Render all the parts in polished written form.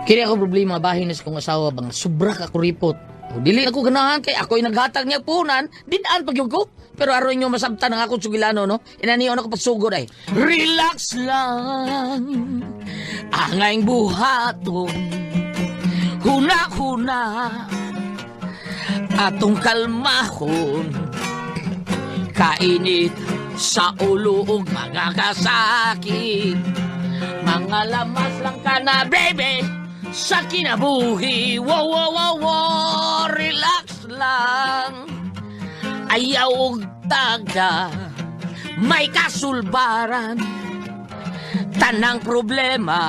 Kini ako problema bahin na sa kong asawa bang sobra ka kuripot. O, dili ako ganahan kay ako'y naghatag niya punan, dinaan pag ko. Pero aron inyo masabtan ang akong sugilano, no? Inaniyon ako pagsugod ay. Relax lang. Angayng buhaton. Huna-huna. Atong kalmahon. Kainit sa ulo ug mga kasakit. Mga lamas lang ka na, baby, sa kinabuhi. Wow, wow, wow, wow, relax lang. Ayaw og taga, may kasulbaran. Tanang problema,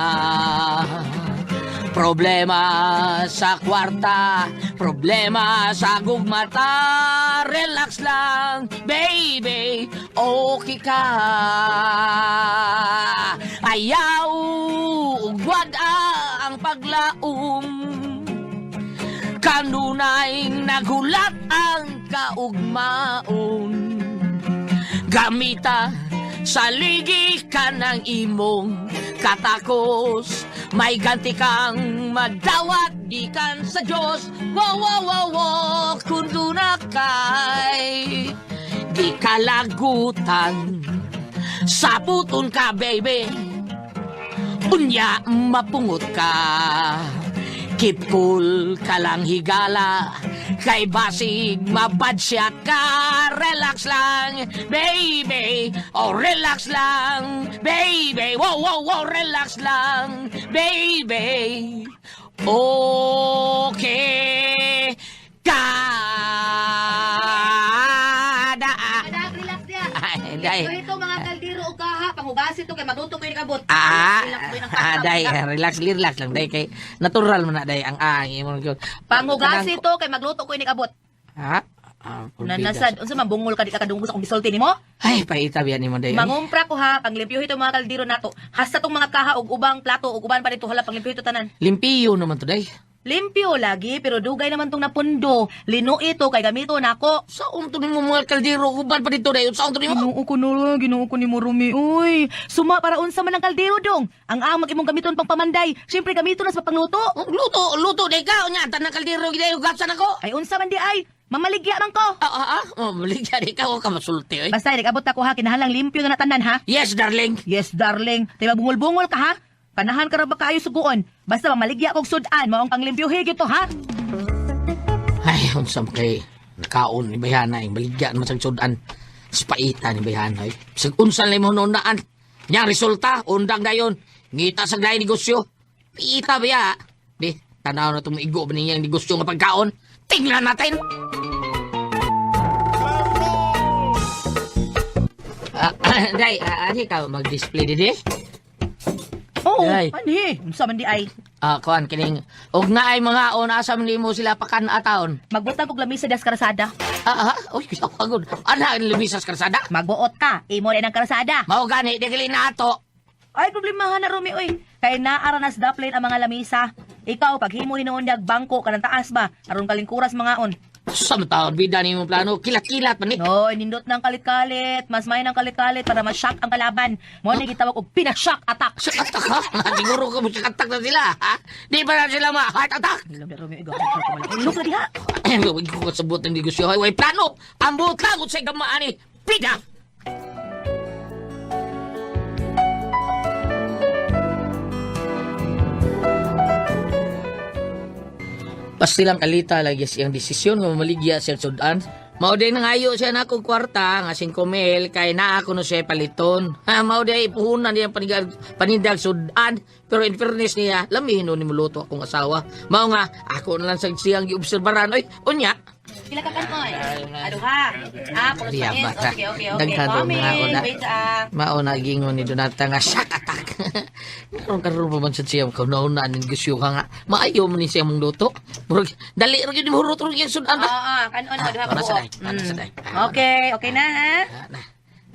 problema sa kwarta, problema sa gugmata. Relax lang, baby, okay ka. Ayaw, gwada ang paglaom. Kanunay nagulat ang kaugmaon. Gamita sa ligi ka ng imong katakos. May ganti kang madawat gikan sa Diyos. Wow, wow, wow, wow, kung na kay di kalagutan. Saputon ka, baby. Unya, mapungot ka. Keep cool ka lang, higala. Kay basig mabadsya ka. Relax lang, baby. Oh, relax lang, baby. Wow, relax lang, baby. Okay ka. Da. Anak, relax diya. Ay, day. Ito, ito mga kaldero o kaha, panghugasin to kay magluto ko yung kabot. Ah, Relax ko yung ah, day, relax, relax lang, day, kay natural mo na, day, ang ang imo gyud. Panghugasin to kay magluto ko yung kabot. Ha? Ah, pulbigas. Nanasad, unsa man bungol ka di ka kadunggo sa akong gisulti nimo? Ay, paita biya nimo, day. Ay. Mangumpra ko ha, panglimpyo ito mga kaldero nato. Hasta tong mga kaha og ubang plato og uban pa dito hala panglimpyo ito tanan. Limpiyo naman to, day. Limpyo lagi pero dugay naman tong napundo. Lino ito kay gamito nako. Saon to nimo mga kaldero uban pa dito, day? Saon to nimo? Ginoo ko na, Ginoo ko ni Morumi. Uy, suma para unsa man ang kaldero dong. Ang amag imong gamiton pang pamanday. Siyempre gamiton na sa pangluto. Oh, luto, luto day ka. Unya, tanang kaldero gid hugasan ako. Ay unsa man di ay, mamaligya man ko. Ah, ah, ah. Oh, maligya di ka, wa ka masulti, oy. Basta nag-abot ako ha, kinahanglang limpyo na natanan ha. Yes, darling. Yes, darling. Tay bungol-bungol ka ha. Kanahan ka ra ba kaayo suguon? Basta mamaligya kog sudan, mao ang panglimpyo higit to ha. Ay, unsa man kay nakaon ni Bayhana, yung baligya naman sa sudan. Spaita ni Bayhana, eh. Bisag unsa lang mo nunaan. Nya resulta, undang dayon. Ngita sa lain negosyo. Piita ba ya? Di, tanaw na itong maigo ba niyang negosyo nga pagkaon? Tingnan natin! Ah, day, ani ka mag-display didi? Oo, Ay. anhi, unsa man di ay. Ah, kuan kining og naay mga on asa man nimo sila pakan ataon. Magbutang kog lamisa das karasada. Ah, ah, uy, pagod. Ana ang lumisas karsada. Magbuot ka, imo rin ang karasada. Mao gani di gali nato. Ay problemahan na Rumi oy. Kay naara nas daplin ang mga lamisa. Ikaw paghimo hinuon dag bangko kanang taas ba aron kalingkuras mga on. Sa taon bida nimo plano, kilat-kilat man ni. No, nindot ng kalit-kalit, mas may ng kalit-kalit para ma-shock ang kalaban. Mo ni gitawag og pina-shock attack. Sa attack ha? Siguro ka mo sa attack na sila ha? Di ba na sila ma heart attack? Ilong Rumi, igaw ko man. Ilong na diha. Ay, huwag ko kasabot ng negosyo. Ay, way plano. Ang buot lang sa gamaan ni Bida! Pastilang kalita lagi siyang desisyon nga mamaligya siya sudan. Mao day nangayo siya na akong kwarta nga 5 mil kay naa ko no siya paliton. Ha, mao day ipuhunan niya panidag, panindag sudan. Pero in fairness niya, lamihin ni muluto akong asawa. Mao nga ako na lang sa siyang giobserbaran. Oy, unya. Pila ka kanoy? Aduha. Ah, pulos Diya, pa bata. Okay, okay, okay. Daghan daw Coming. mga una. Wait ah. Mao na gingon ni Donata nga shock attack. Karon karon pa man sad siya kaunauna ning negosyo ka nga. Maayo man ni siya mong luto. Murag dali ra gyud mo hurot ra gyud sudan. Oo, ah, kanon Ah, duha ka para sa buok. day, para sa day. Okay, okay na ha. Ah, na.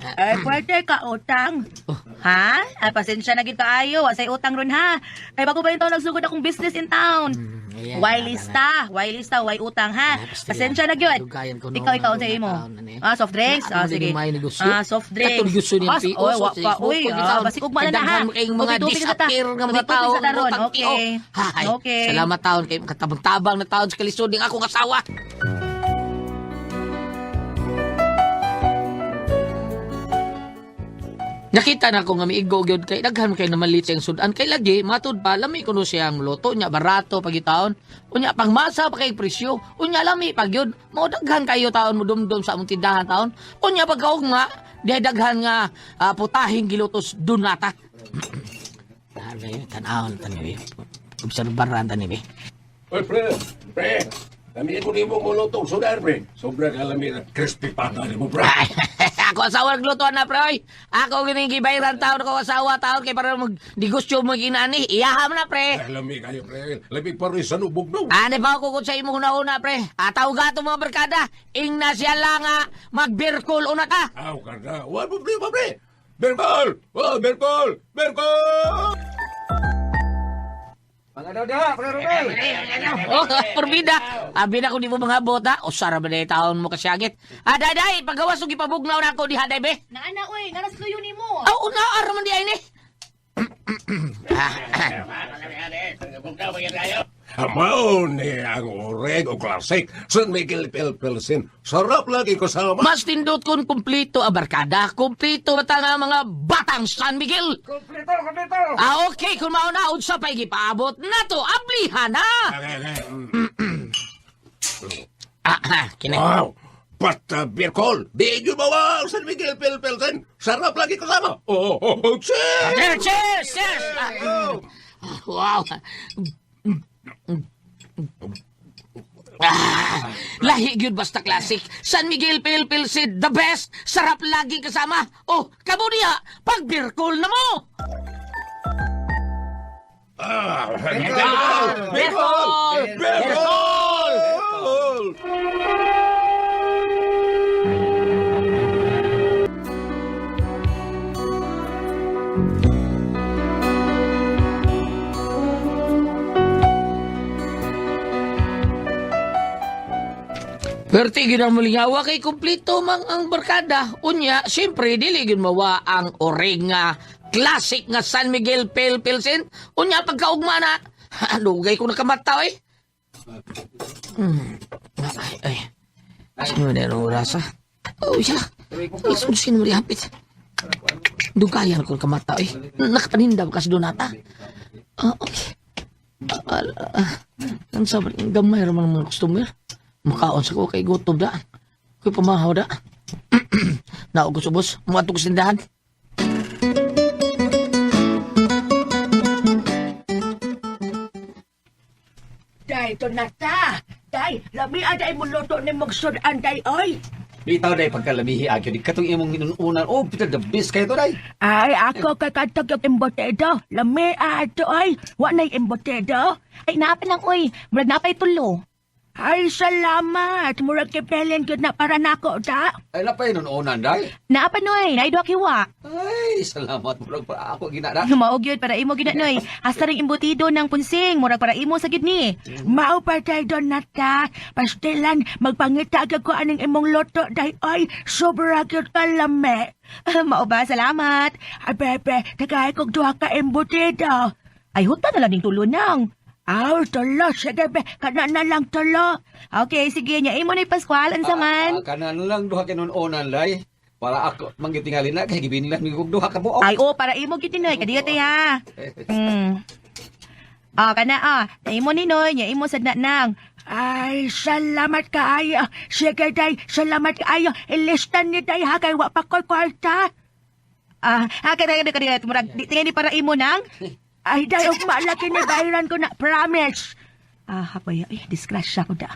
Ay, pwede ka utang. Oh. Ha? Ay, pasensya na gid kaayo. Wa say utang ron ha. Kay bago pa yung taon nagsugod akong business in town. Ayan, Why tama na. lista? Why lista? Why utang ha? Ah, basta Pasensya yan. na gyud. Dugayan ko noon, Ikaw, ikaw ano, sa imo. taon, ano eh. Ah, soft drinks. Ako Ah, din sige. yung may negosyo. Ah, soft drinks. Katong negosyo ni Ah, PO, oy, wa sa pa. Facebook, Uy, kung ah, itaon, basig ugma na na ha. kay daghan kayong mga Tubig-tubig sa ta. disappear nga mga Tubig-tubig tao sa taron. ang Okay. PO. Hay, Okay. salamat taon kay katabang-tabang na taon sa kalisod ning akong asawa. Nakita na ko nga miigo gyud kay daghan kay namalit siyang sudan kay lagi matud pa lami kuno siyang luto nya barato pagitaon, unya pangmasa pa kay presyo, unya lami pa gyud mo daghan kayo taon mo dumdum sa among tindahan taon, unya pagkaugma dihay daghan nga putahing gilutos dunata. Tan-awon tani, obserbaran tani be. Oy, pre! Pre! Lami ko nimo mo lutong sudan, pre. Sobra ka lami na crispy pata ni mo, pre. Ay, ako asawa nagluto na pre oy. Ako gining gibayran taon ako asawa taon kay para mag negosyo mo ginani. Iyaham na pre. Ay, lami kayo, pre. Lami pa rin sa nubog, no? Ano pa ako kung sa imong una-una, pre? Ataw gato mga barkada. Ing na siya lang magbirkol una ka. Aw, ka na. Wala problema, pre. Berkol! Oh, Berkol! Berkol! Mga daw diha, pre Romel. Oh, porbida. Abi na kung di mo mga bota. O sara ba na taon mo kasyagit? Ah, day, pagawas og ipabugnaw na ako diha, day, be. Naana oy, nganas luyo nimo. Aw, una, araman di ay ni. Mao ni ang oreg o classic. San Miguel Pilpilsin. Sarap lagi ko sama. Mas tindot kun kumplito ang barkada. Kumplito ba ta nga mga batang San Miguel? Kompleto, kompleto. Ah, okay, kung mauna, unsa pa igipaabot na to, ablihan na! Okay, okay. Kini. Wow! But Berkol, di nyo bawa ang San Miguel Pilpilsin. Sarap lagi ko sama. Oh, cheers! Cheers, cheers, cheers! Wow. Ah, lahi gyud basta classic. San Miguel Pale Pilsen, the best. Sarap lagi kasama. Oh, kamo niya, pagbirkol na mo. Ah, Berkol! Berkol! Berkol! Perti gyud ang mulingawa kay kumpleto mang ang barkada. Unya, siyempre dili gyud mawa ang oreg nga classic nga San Miguel Pale Pilsen. Unya pagkaugma na, dugay ko nakamata eh. Ay, ay. Sino na yung oras ah? Oh, siya. Alas 11 na malihapit. Dugayan ko nakamata eh. Nakapaninda ba kasi donata? Ah, okay. Ah, ah, ang sabi, ang gamay raman ng mga customer. Makaon sa ko kay gutom da. Ko'y pamahaw da. Naog ko subos, mga ko sindahan. Day, to na ta. Day, lami aday mo luto ni magsudan, day, oy. Bitaw day pagkalamihi agyo di katong imong hinununan. Oh, bital the best kayo to day. Ay, ako kay katog yung embotedo. Lami ato, oy. Wa na'y embotedo. Ay, naapin lang oy. Murag napay tulo. Ay, salamat. Murag kay Pelen gyud na para nako, da. Ay napay hinununan day. Naapa noy, naidwa kiwa. Ay, salamat murag pa ako ginada. Mao gyud para imo gyud na noy. Hasta ring imbutido ng punsing, murag para imo sa gyud ni. Mao pa day doon na ta. Pastilan, magpangita agad ko aning imong luto, day, oy. Sobra gyud ka lami. Mao ba, salamat. Ay, bebe, tagay kog duha ka embotedo. Ay, huta na lang ning tulo nang. Aw, tulo. Sige, be. Kana na lang tulo. Okay, sige nya imo ni Pascual unsa man? Ah, kanan lang duha kay hinununan day. Para ako manggitingali na kay gibinlan mi kog duha ka buok. Ay, oh, para imo gyud ni Noy, kadiyo te ha. Ah, kana ah. Imo ni Noy, nya imo sad na nang. Ay, salamat kaayo. Sige, day, salamat kaayo. Ilistan ni day ha, kay wa pa ko'y kwarta. Ah, ha kada kada kada murag di tingin ni para imo nang. Ay, day, ugma lagi ni bayaran ko na, promise. Ah, hapoy, ay, disgrasya ko da.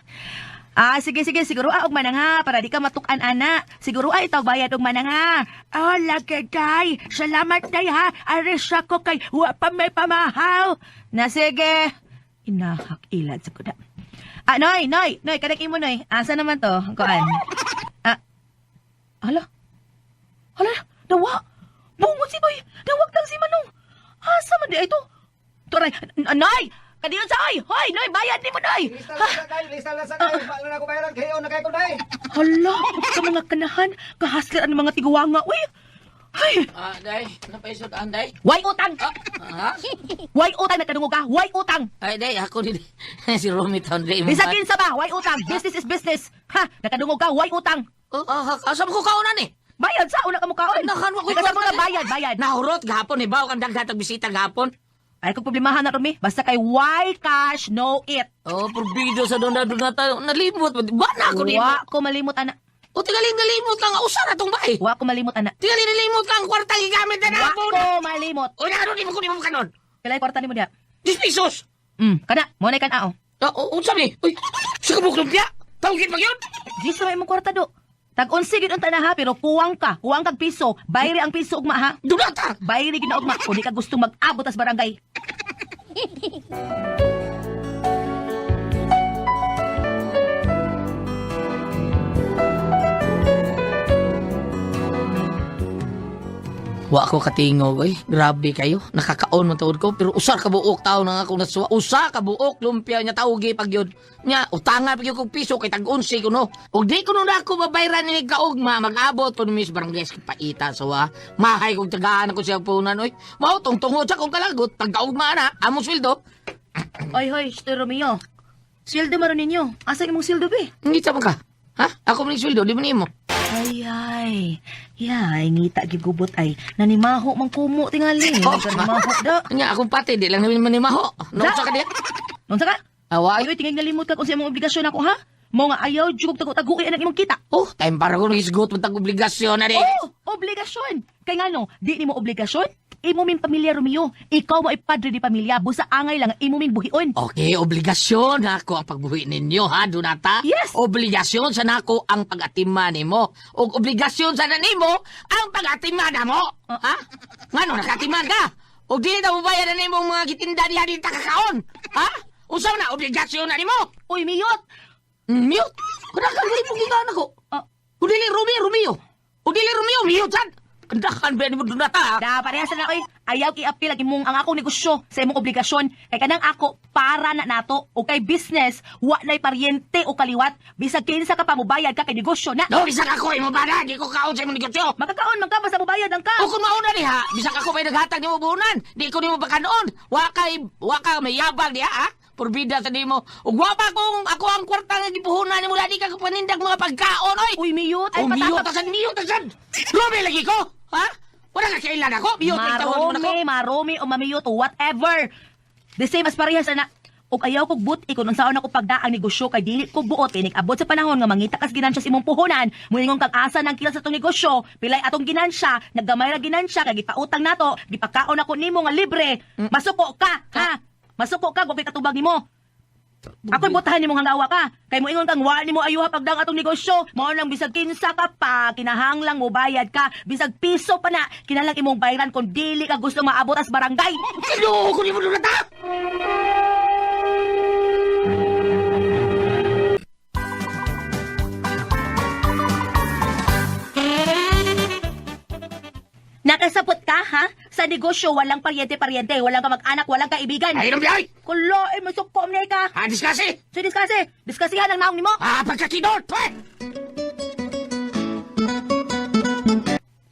Ah, sige, sige, siguro ah, ugma nang ha, para di ka matukan ana. Siguro ah, itaw bayad ugma nang ha. Oh, lagi, day. Salamat, day, ha. Aris ako kay wa pa may pamahaw. Na sige. Inahak ilad sa kuda. Ah, Noy, Noy, Noy, kanak imo Noy. Asa naman to? Kuan. Ah. Hala. Hala, dawa. Bungot si Boy. Dawag tang si Manong. Asa man di ay to? Turay, nay! Kadiyon sa oy! Hoy, noy, bayad ni mo, noy! Lista lang sa kay, lista lang sa kay. Wala na ako bayaran kayo na kay ko day. Hala, sa mga kanahan, kahasler ang mga tiguwanga, uy! Ay, Ah, day, napaisudan, day. way utang! Ah, ha? Way utang, nagkadungog ka! Way utang! Ay, day, ako din. Si Romy taon, day. Bisag kinsa ba? Way utang! Business is business! Ha? Nakadungog ka, way utang! Oh, ah, asa mo ko kaunan eh? Bayad sa una ka mukaon! Nakan, wa ko'y Nakasabot kwarta ka, bayad, bayad! Nahurot gahapon, ibaw kang daghatag bisita gahapon. Ay, kung problemahan na Rumi, basta kay why cash, no it. Oh, probido sa doon na doon na tayo. Nalimot. Ba na ako din? Wa ko malimot, ana. O, tingaling nalimot lang. Usa na tong bae. Wa ko malimot, ana. Tingaling nalimot lang. Kwarta gigamit na Wa hapon. ko malimot. O, na, ano, di mo ko, di mo kanon. Pilay kwarta nimo diha. 10 pesos. Kana, mo na kan ao. Ah, o, unsa ni? Uy, sa kabuk lumpia. Tawagin pa yun. Di sa may imong kwarta do. Tag 11 gid unta na ha, pero kuwang ka, kuwang kag piso. Bayri ang piso ugma ha. Dunata. Bayri gid na ugma kung di ka gustong mag-abot tas barangay. Wa ko katingog, oy. Grabe kayo. Nakakaon man tuod ko. Pero usar ka buok tao na nga akong nasuwa. Usa ka buok lumpia niya taugi pag yun. Nya, utanga pag yun kong piso kay tag-unsi ko no. Og di ko nun ako babayran ni kaugma. Mag-abot ko ni Miss Barangay sa paita. So ah, mahay kong tagaan ako siya punan, oy. Mao tong tungod sa kong kalagot. Pagkaugma na, among sweldo. Oy hoy, Sir Romeo. Sweldo maron ninyo. Asa imong sweldo be? Hindi man ka. Ha? Ako man yung sweldo, di mo nimo. Ay ay. Yay, ngita gid gubot ay. Nanimaho man kumo tingali. Oh. Nanimaho da. Nya, akong pati, di lang naman manimaho. No, Da. sa ka diya. Unsa ka? Away. Ay, oy, tingay nalimot ka kung sa imong obligasyon ako ha. Mo nga ayaw jud tago-taguin ang imong kita. Oh, time para ko ngisgot matag obligasyon na di. Oh, obligasyon. Kay ngano, di nimo obligasyon? Imo ming pamilya Romeo. Ikaw mo ay padre di pamilya. Busa angay lang imo ming buhion. Okay, obligasyon nako ang pagbuhi ninyo ha, Donata. Yes. Obligasyon sa nako ang pag-atima nimo. Ug obligasyon sa nimo ang pag-atima namo. Ha? Ngano nakatima ka? Ug dili ta mobayad na nimo ang mga gitinda diha di ta kakaon. Ha? Unsa man na obligasyon na nimo? Uy, miyot. Mute. Kada ka mo gikan ako. Ah. Ug dili Romeo, Romeo. Ug dili Romeo, mute sad. Kandahan ba nimo Donata? Ha? Da parehas na oy. Ayaw i-appeal ang imong ang akong negosyo sa imong obligasyon. Kay kanang ako para na nato o kay business wa nay paryente o kaliwat. Bisag kinsa ka pa mobayad ka kay negosyo na. No, bisag ako imo bana, di ko kaon sa imong negosyo. Makakaon man ka basta mobayad lang ka. O kung mauna diha, bisag ako may naghatag nimo buhunan, di ko nimo bakanoon. Wa kay wa ka may yabang diha ha. Purbida sa nimo. Ug wa pa kung ako ang kwarta nga gipuhunan nimo dali ka panindag mga pagkaon oy. Uy, miyot. Ay, Ay, miyot pataka. ta sad, miyot ta sad. Lumi lagi ko, ha? Wala ka kailan ako, miyot lang tawag mo nako. Marome, marome o mamiyot o whatever. The same as parehas na og ayaw kog but ikon unsaon ako pagdaang negosyo kay dili ko buot kay abot sa panahon nga mangita kas ginansya sa imong puhunan, muingon kag asa nang kila sa atong negosyo, pilay atong ginansya, naggamay ra ginansya kay gipautang nato, gipakaon ako nimo nga libre. Masuko ka, ha? Masuko ka, wa ko'y katubag nimo. Ako'y butahan nimo nga ngawa ka. Kay moingon kang wa nimo ayuha pagdaang atong negosyo. Mao lang bisag kinsa ka pa, kinahanglang mo bayad ka. Bisag piso pa na, kinahanglang imong bayaran kung dili ka gusto maabot as barangay. Kinuho ko nimo Donata. Nakasapot ka, ha? Sa negosyo, walang paryente-paryente, walang kamag-anak, walang kaibigan. Ay, nang biyay. Kulo, eh, masukom na ka. Ha, diskasi. So, diskase. Diskasihan ang naong nimo. Ah, pagkakidot. Hoy!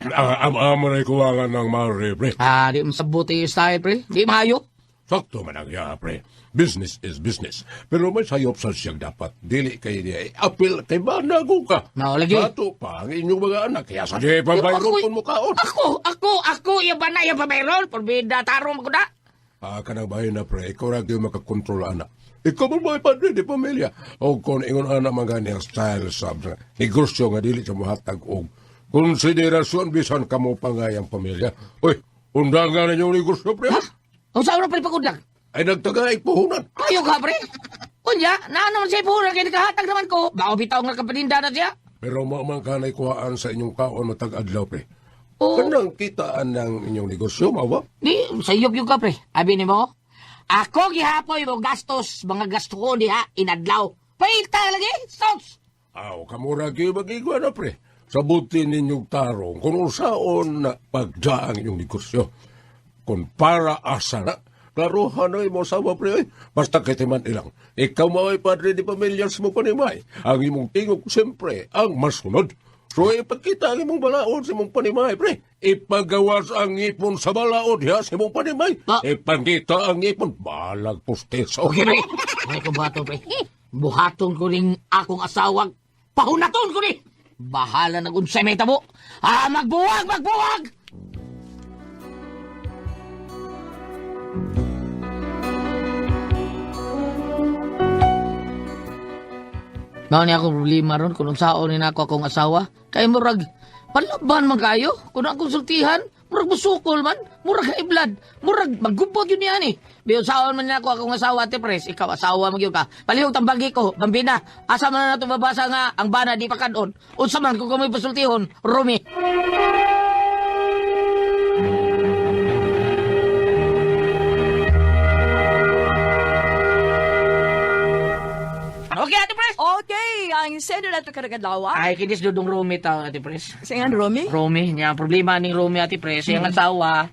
Ah, amo na ikuwangan ng mare, pre. Ah, di mo sabuti yung style, pre. Di mahayo. Sakto man ang iya, pre. Business is business. Pero may sayop sa siyang dapat. Dili kay niya. Apil kay banago ka. Mao lagi. Bato pa ang inyong mga anak. Kaya sa di pa bayron kung mukaon. Ako, iya ba na, iya ba mayroon? Porbida, tarong ko na. Ah, kanang bahay na pre, ikaw ra gyud makakontrol ana. Ikaw man mo padre di pamilya. O kung ingon ana man gani ang style sa negosyo nga dili sa mohatag og konsiderasyon bisan kamo pa nga yang pamilya. Uy, undangan ninyo negosyo pre. Ha? Ang saan na pre pagudlag? Ay nagtagaig puhunan. Kayo ka, pre. Unya, na naman siya puhunan, kaya nakahatag naman ko. Bao bitaw nga kapaninda na siya. Pero mao man kanay kuhaan sa inyong kaon matag adlaw pre. Oo. Kanang kitaan ng inyong negosyo mawa. Di, sayop yung ka, pre. Abi ni mo, ako gihapoy mo gastos, mga gasto ko diha, inadlaw. Paita lagi, sauce. Aw, kamura gyud magigwa na pre. Sabuti ninyong tarong kung usaon na pagdaang inyong negosyo. Kung para asa na, klaruhan na imo asawa, pre. Oy. Basta kay timan ilang. Ikaw mao'y padre di pamilya sa mong panimay. Ang imong tingog, siyempre, ang masunod. So ipagkita ang imong balaod sa imong panimay, pre. Ipagawas ang ipon sa balaod ya sa imong panimay. Ah. Ipangita ang ipon, balag pustiso. Okay, pre. Ay, ko buhaton, pre. Buhaton ko rin akong asawag. Pahunaton ko ni. Bahala na kung sa'y may tabo. Ah, magbuwag, magbuwag! Mao ni ako problema ron kung unsaon ni nako akong asawa. Kay murag panlaban man kayo kung ang konsultihan, murag musukol man, murag high blood, murag maggubot yun niyan eh. Biyon saon man nako akong asawa, Ate Pres, ikaw asawa man gyud ka. Palihog tambagi ko, bambina. Asa man na nato mabasa nga ang bana di pa kanon. Unsa man kung kamoy pasultihon, Rumi. Okay, Ate Pres. Okay, ang sender nato karong adlaw. Ay, kinis dudong Rumi tao, Ate Pres. Sa nga Romy? Romy, niya ang problema ning Romy, Ate Pres, siyang asawa,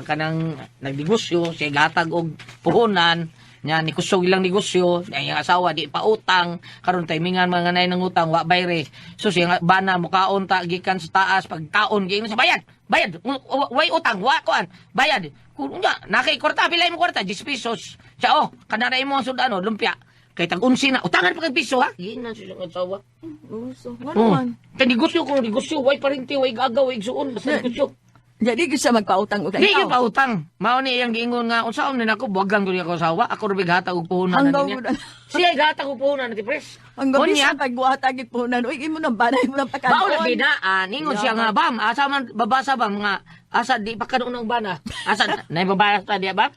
kanang nagnegosyo, siya gatag og puhunan, niya ni kusog ilang negosyo, niya iyang asawa di pa utang, karon timingan mga nay ng utang wa bayre. So siya nga bana mukaon ta gikan sa taas pagkaon giingon sa bayad. Bayad, way utang, wa kuan, bayad. Kung nga nakay kwarta, pila imong kwarta? 10 pesos. Siya oh, kanara imo ang sudano, lumpia. Kay tag 11 na, utangan pa kag piso ha. Giinan siya sa asawa. Uso. Nga Oh. naman. Kay negosyo ko, negosyo, way parinti, way gagaw, way igsuon, basta negosyo. Jadi gyud siya magpautang og Di gyud ikaw. pa utang. Mao ni iyang giingon nga unsaon ni nako buwagan ko niya ako asawa, ako ra gatag og puhunan Hanggaw niya. na. Siya gatag og puhunan ni Pres. Ang gabi Unya, sa pagbuhat agit po na, uy, imo nang banay mo nang pagkaon. Mao na binaan, ingon siya nga bam, asa man babasa bam nga asa di pa kanon ang bana. Asa nay babasa diya bam?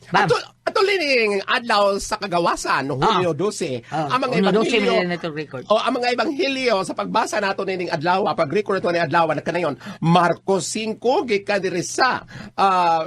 Bam. Ato, ato lining adlaw sa kagawasan, Hunyo 12. Ah, Ang mga Hunyo 12 ebanghelyo, may network record. O ang mga ebanghelyo sa pagbasa nato nining adlaw, pag-record nato ni adlaw na kanayon, Marcos 5 gikan diri sa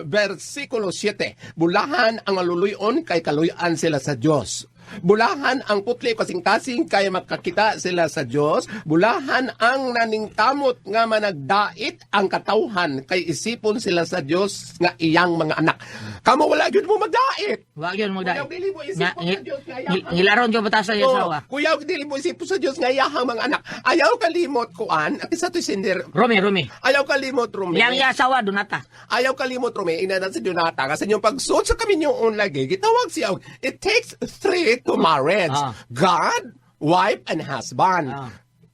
versikulo 7. Bulahan ang aluluyon kay kaluyan sila sa Dios. Bulahan ang putli kasing-kasing kay makakita sila sa Dios. Bulahan ang naningkamot nga managdait ang katawhan kay isipon sila sa Dios nga iyang mga anak. Kamo wala gyud mo magdait. Wa gyud mo Kuyaw, dili mo isipon sa Dios nga iyang Ngilaron gyud batasan niya Oo, asawa. Kuyaw, dili mo isipon sa Dios nga iyahang mga anak. Ayaw kalimot kuan. At isa to sender. Romy, Romy. Ayaw kalimot Rumi. Yang iya asawa Donata. Ayaw kalimot Rumi. Ina na si Donata. Kasi yung pagsuot sa kami yung lagi, gitawag siya. It takes three to marriage. God, wife, and husband.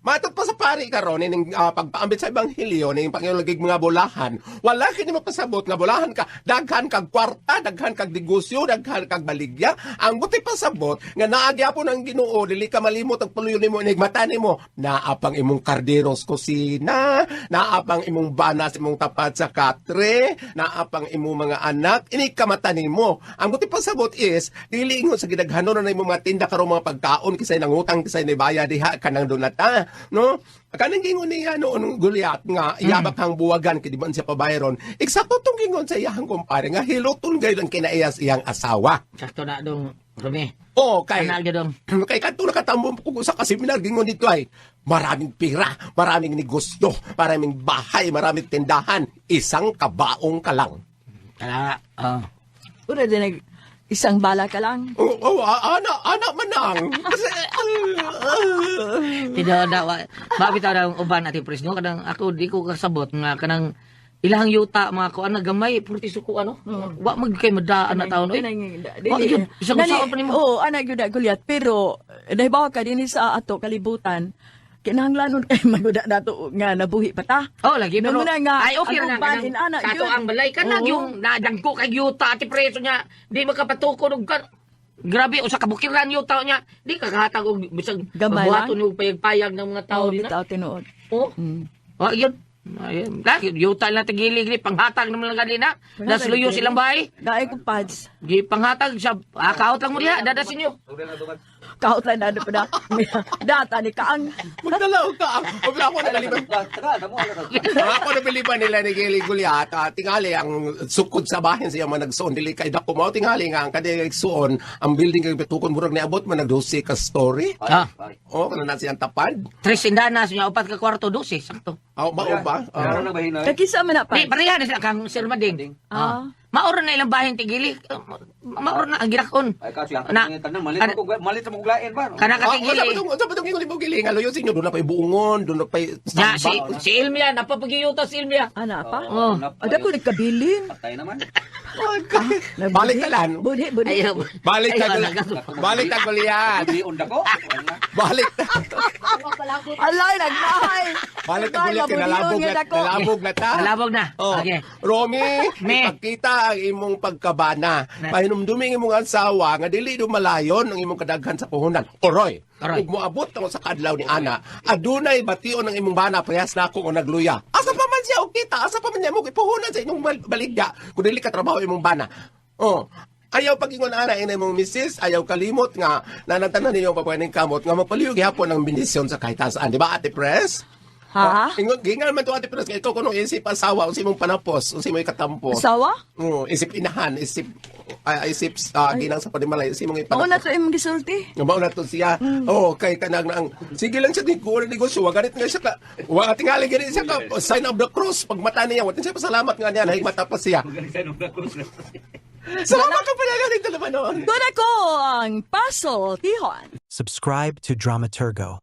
Matod pa sa pari karon ning pagpaambit sa ebanghelyo ning Panginoon lagi mga bulahan. Wala kini mapasabot nga bulahan ka, daghan kag kwarta, daghan kag negosyo, daghan kag baligya. Ang buti pasabot nga naa gyapon ang Ginoo, dili ka malimot ang paluyo nimo inig mata nimo. Naa pang imong karderos kusina, naa pang imong banas imong tapat sa katre, naa pang imong mga anak, ini kamata nimo. Ang buti pasabot is dili ingon sa gidaghanon na imong mga tinda karon mga pagkaon kisay nangutang kisay nibaya diha kanang donata, no? Kanang gingon niya noon Goliath nga iyabak kang buwagan kay di man siya pabayron. Eksakto tong gingon sa iyang kumpare nga hiluton gayud ang kinaiyas iyang asawa. Sakto na dong Romy. Oh, kay Kanal gyud dong. kay kadto nakatambong ko sa kaseminar gingon dito ay maraming pira, maraming negosyo, maraming bahay, maraming tindahan, isang kabaong ka lang. Tara. Oh. Ura din nag isang bala ka lang. Oh, oh, ana, ana manang. Kasi, Tidaw na wa mabitaw na ang uban ati pres no kanang ako di ko kasabot nga kanang ilahang yuta mga kuan na gamay purti suko ano. Wa mag kay madaan na taon oy. Wa gyud isang usaon pa nimo. Oo, ana gyud na Goliath pero nahibaw ka dinhi sa ato kalibutan. Kinahanglanon kay maguda nato nga nabuhi pa ta. Oh, lagi pero Nanguna nga, ay okay ang ra na uban, kanang inana, sa ato gyud. ang balay kanang Oo. yung nadagko kay yuta ati preso niya di makapatukod og grabe usa ka bukiran yuta niya di ka kahatag og bisag Gamay buhaton lang. og payag-payag ng mga tao Oo, din na. bitaw tinuod. Oh. Wa yun. Ayun. Lagi, yuta lang tagilig ni panghatag naman lang ganina. Nasluyo silang bahay. Daay ko pads. Gi panghatag siya. Akaot lang mo diha, dadasin niyo. Kautlan na pa na. Data ni Kaang. Magdala og kaang. Wala ko nagaliban. Taga, tamo ala ka. Ako nabiliban nila ni Gili Goliat, tingali ang sukod sa bahin sa iyang mga nagsuon dili kay dako mao tingali nga ang kadiyang nagsuon ang building kay tukon murag niabot man nag 12 ka story. Ah. Oh, kana na siyang tapad. Tres indanas niya, upat ka kwarto, 12, sakto. Aw, mao ba? Karon Ah. na bahin na. Kakisa man na pa. Di, pareha na sila kang Sir Mading. Ah. Ah. Mauro na ilang bahin tigili. Mauro na ang ginakon. Ay kasi ang Na- tanan malit mo kog malit mo kog lain ba. no? Kana Ah, katigili. unsa ba tong ingon mo gili nga luyo sa inyo doon na pay buongon, doon na pay Ya, si, samba. si Ilmia, napapagiyuta si Ilmia. Ana pa? Oh. Ada ko nagkabilin. Patay naman. Balik ka lang. Budhi, budhi. Ayaw. Balik ta Ayaw, Balik ta Goliat. Di unda ko. Wala. Balik ta. Alay, nagmahay. Balik ta Goliat kay nalabog na nalabog na ta. Nalabog na. Oh. Okay. Romy, Me. ipagkita ang imong pagkabana. Pahinumdumi ang imong asawa nga dili dumalayon ang imong kadaghan sa puhunan. Oroy. Oroy. Ug moabot ako sa kadlaw ni Ana, adunay bation ang imong bana parehas nako nga nagluya. Asa pa man siya og kita, asa pa man niya mo ipuhunan sa inyong baligya kung dili ka trabaho imong bana. Oh. Ayaw pag-ingon ana inay mong misis, ayaw kalimot nga nanantanan ninyo papaning kamot nga mapaliyog gihapon ang bendisyon sa kahit saan, di ba, Ate Pres? Ha? Oh, ingon gingan man to, Ate Pres, kay ikaw kuno isip asawa, unsa imong panapos, unsa imong ikatampo. Asawa? Oo, isip inahan, isip isip ginang sa panimalay, isip imong Mao na ipanapos. to imong gisulti. Nga mao na to siya. Oh, kay kanang ang sige lang siya ni negosyo, wa ganit nga siya ka. Wa tingali gani siya ka sign of the cross pag mata niya, wa siya pasalamat nga niya nahigmata pa siya. Salamat ka pala ganito naman noon. Doon ako ang Puzzle Tihon. Subscribe to Dramaturgo.